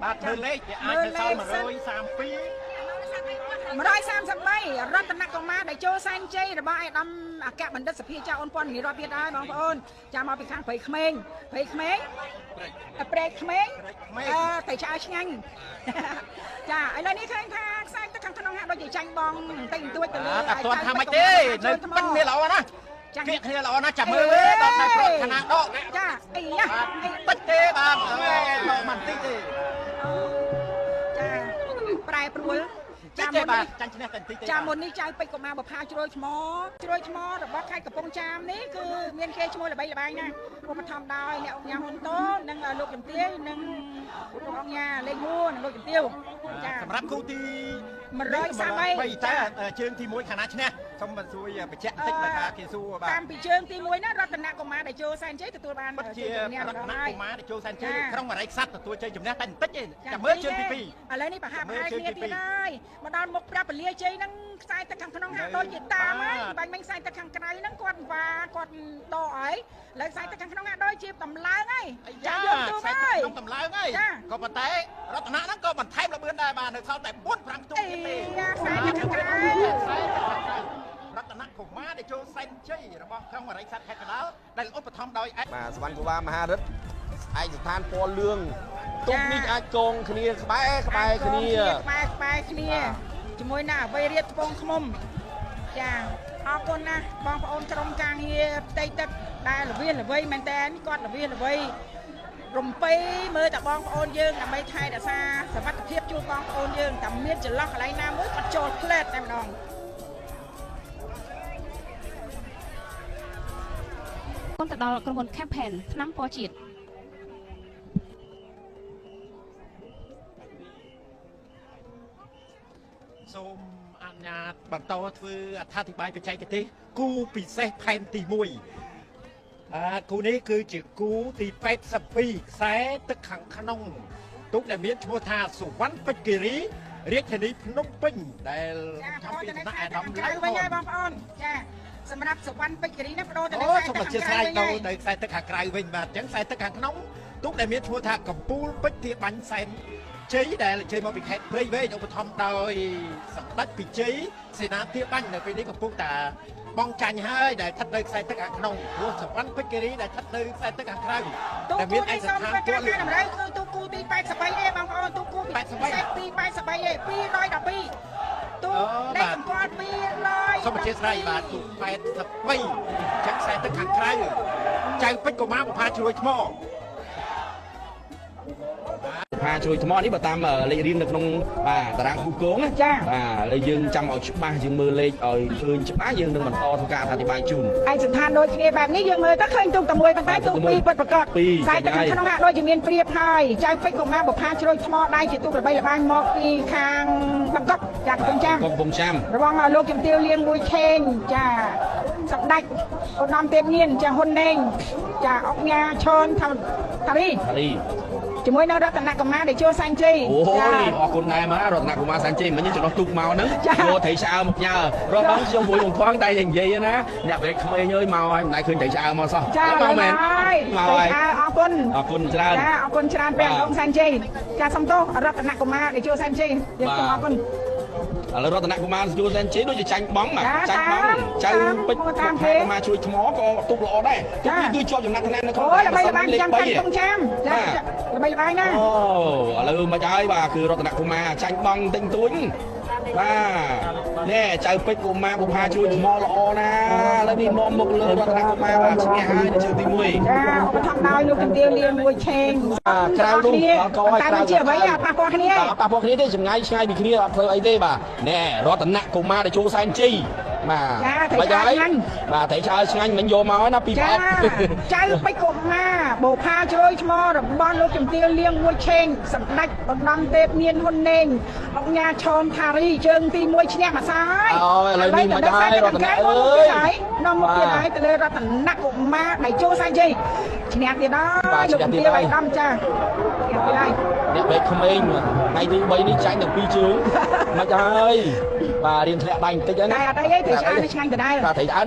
បាទមើលលេខវាអាចទៅសល់132 133រតនកុមារដែលចូលសែនជ័យរបស់ឯកឧត្តមអគ្គបណ្ឌិតសភាចាអូនពាន់នីរតទៀតដែរបងប្អូនចាំមកពីខាងព្រៃក្មេងព្រៃក្មេងព្រែកក្មេងអឺតែឆ្អើឆ្ងាញ់ចាឥឡូវនេះឃើញថាខ្សែទឹកខាងក្នុងហាក់ដូចជាចាញ់បងបន្តិចបន្តួចទៅលើ បាទអត់ទាន់ថាម៉េចទេនៅប៉ិនគ្នាល្អណាស់ ចា គៀកគ្នាល្អណាស់ចាំមើលដល់ខែប្រឋានៈដក ចាអីយ៉ា បាទ អី តិចទេបាទអើយដកមិនតិចទេ ចាប្រែប្រួល ចា ចាមុន បាទ នេះ ចាញ់ឈ្នះតែបន្តិចទេ ចាមុននេះចៅពេជ្រកុមារបផាជ្រោយថ្មជ្រោយថ្មរបស់ខេត្តកំពង់ចាមនេះគឺមានគេឈ្មោះល្បីល្បាញណាស់ឧបត្ថម្ភដោយអ្នកអង្គញាហ៊ុនតូនិងលោកជំទាវនិងលោកអង្គញាលេងហួរនិងលោកជំទាវចា សម្រាប់គូទី 133 តែជើងទី1ខណៈឈ្នះសូមបញ្សួយបញ្ជាក់បន្តិចបើថាគេសួរបាទ តាមពីជើងទី1ណារតនកុមារដែលចូលសែនជ័យទទួលបាន ពិតជា ជ័យជំនះ រតន ម្ដងហើយក ុមារដែលចូលសែនជ័យ ចា ក្រុងអរិយក្សត្រទទួលជ័យជំនះតែបន្តិចទេចាំមើលជើងទី2 ឥឡូវនេះប្រហាក់ប្រហែលគ្នាទៀតហើយមកដល់មុខព្រះពលាជ័យហ្នឹងខ្សែទឹកខាងក្នុងហាក់ដូចជាតាមហើយបាញ់មិញខ្សែទឹកខាងក្រៅហ្នឹងគាត់វ៉ាគាត់ដកហើយឥឡូវខ្សែទឹកខាងក្នុងហាក់ដូចជាតម្លើងហើយ អាយ៉ា យកទូ ខ្សែ ហើយ ទឹកក្នុងតម្លើងហើយ ចា ក៏ប៉ុន្តែរតនៈហ្នឹងក៏បន្ថែមល្បឿនដែរបាទនៅសល់តែ4 5ខ្ទង់ អី ទៀតទេ យ៉ាខ្សែទឹកខាងក្រៅ ខ្សែទឹកខាងក្រៅរតនៈកុមារដែលចូលសែនជ័យរបស់ក្រុងអរិយក្សត្រខេត្តកណ្ដាលដែលឧបត្ថម្ភដោយឯក បាទសវណ្ណកូវ៉ាមហារិទ្ធឯកស្ថានពណ៌លឿងទុកនេះអាចកងគ្នាក្បែរក្បែរគ្នា ក្បែរក្បែរគ្នាជាមួយនឹងអវ័យរៀបត្បូងឃ្មុំចាអរគុណណាស់បងប្អូនក្រុមការងារផ្ទៃទឹកដែលល្វាល្វៃមែនតើគាត់ល្វាល្វៃរំពៃមើលតែបងប្អូនយើងដើម្បីថែរក្សាសវត្ថិភាពជូនបងប្អូនយើងតែមានចន្លោះកន្លែងណាមួយគាត់ចូលផ្លែតតែម្ដង គុណទៅដល់ក្រុមហ៊ុន Campaign ឆ្នាំពណ៌ជាតិ សូមអនុញ្ញាតបន្តធ្វើអត្ថាធិប្បាយបច្ចេកទេសគូពិសេសផែនទី1អាគូនេះគឺជាគូទី82ខ្សែទឹកខាងក្នុងទុកដែលមានឈ្មោះថាសុវណ្ណពេជ្រគិរីរាជធានីភ្នំពេញដែល ចា ចំ បង ពីសំណាក់ ទៅនៅខែ អាដាមឡៅ ទឹកខាងក្រៅវិញហើយបងប្អូនចាសម្រាប់សុវណ្ណពេជ្រគិរីនេះបដូរទៅនៅ អូ ខែទឹក សូមអធិ ខាង ស្ឋានទៅ ក្រៅវិញហើយ ទៅខ្សែទឹកខាងក្រៅវិញបាទអញ្ចឹងខ្សែទឹកខាងក្នុងទុកដែលមានឈ្មោះថាកំពូលពេជ្រធាបាញ់សែនជ័យដែលជ័យមកពីខេត្តព្រៃវែងឧបត្ថម្ភដោយសម្ដេចពិជ័យសេនាធាបាញ់នៅពេលនេះកំពុងតាបងចាញ់ហើយដែលស្ថិតនៅខ្សែទឹកខាងក្នុងព្រោះសវណ្ណពេជ្រគិរីដែលស្ថិតនៅខ្សែទឹកខាងក្រៅ ទូ ដែលមាន គូនេះ ឯកស្ថាន សូមធ្វើការ ពណ៌លឿង កែតម្រូវគឺទូគូទី83ទេបងប្អូនទូគូពិសេសទី83ទេ212ទូលេខសម្គាល់200 សូមអធិស្ឋានបាទទូ83អញ្ចឹងខ្សែទឹកខាងក្រៅចៅពេជ្រកុមារបផាជ្រួយថ្ម ផាជួយថ្មនេះបើតាមលេខរៀងនៅក្នុងបាទតារាងគូកងណា ចា បាទហើយយើងចាំឲ្យច្បាស់យើងមើលលេខឲ្យឃើញច្បាស់យើងនឹងបន្តធ្វើការអធិប្បាយជូន ឯកសណ្ឋានដូចគ្នាបែបនេះយើងមើលទៅឃើញទូកតែមួយប៉ុន្តែទូកពីរពិតប្រាកដ ពីរ ខ្សែទឹកខាងក្នុងហាក់ដូចជាមានព្រៀបហើយចៅពេជ្រកុមារបផាជ្រោយថ្មដៃជាទូកល្បីល្បាញមកពីខាងបាងកុកចាកំពង់ចាម កំពង់ចាម របស់លោកជំទាវលៀងមួយឆេងចាសម្ដេចឧត្តមទេពញៀនចាហ៊ុនណេងចាអុកញ៉ាឈនថាថារី ថារី ជាមួយនៅរតនកុមារដែលជួសែនជ័យ អូ ចា យអរគុណដែរមករតនកុមារសានជ័យមិញចំណុះទូកមកហ្នឹង ចា យកត្រីឆ្អើមកញើរត់ដល់ខ្ញុំមួយបំផងតែនិយាយណាអ្នកប្រេកក្មេងអើយមកហើយមិនដែលឃើញត្រីឆ្អើមកសោះ ចា មកមែន ហើយ មកហើយ អរគុណ អរគុណច្រើន ចាអរគុណច្រើនព្រះអង្គសែនជ័យចាសំទោសរតនកុមារដែលជួសែនជ័យយើងសូមអរគុណ ឥឡូវរតនកុមារជួសែនជ័យដូចជាចាញ់បងបាទ ចា ចាញ់បង តាម ចៅពេជ្រ តាមគេ កុមារជួយថ្មក៏ទុកល្អដែរទុក ចា នេះគឺជាប់ចំណាត់ថ្នាក់នៅក្នុង អូយល្បីល្បាញ លេខ ចាំខាង 3 កំពង់ចាមចាល្បីល្បាញណាស់ អូឥឡូវមិនហើយបាទគឺរតនកុមារចាញ់បងតិចតួចបាទណែចៅពេជ្រកុមារបុផាជួយថ្មល្អណាស់ឥឡូវនេះនាំមុខលើរតនកុមារបាទឈ្នះហើយនៅជើងទី1 ចាឧបត្ថម្ភដោយលោកជំទាវលៀងមួយឆេង បាទក្រៅនោះដល់កឲ្យ តែ ក្រៅ មិនជាអ្វីអត់ប៉ះពាល់គ្នា បាទអត់ប៉ះពាល់គ្នាទេចម្ងាយឆ្ងាយពីគ្នាអត់ធ្វើអីទេបាទណែរតនកុមារដែលចូលសែនជ័យបាទ ចាត្រីឆ្អើឆ្ងាញ់ បាទត្រីឆ្អើឆ្ងាញ់មិញយកមកហើយណាពីរ ចា ប្រអប់ ចៅពេជ្រកុមារបូផាជ្រោយថ្មរបស់លោកជំទាវលៀងមួយឆេងសម្ដេចឧត្តមទេពមានហ៊ុនណេងអុកញ៉ាឈនថារីជើងទី1ឈ្នះមួយសាយ អូយឥឡូវនេះមិនដែររតនៈអើយ នាំមកទៀតហើយទៅលើរតនកុមារដែលចូលសែនជ័យឈ្នះទៀតហើយលោកជំទាវឲ្យដំចាឈ្នះទៀតហើយ អ្នកបែកក្មេងថ្ងៃទី3នេះចាញ់ទាំងពីរជើងមិនហើយបាទរៀនធ្លាក់ដៃបន្តិចហើយណា តែអត់អីទេត្រីឆ្អើនៅឆ្ងាញ់ដដែល បាទត្រីឆ្អើ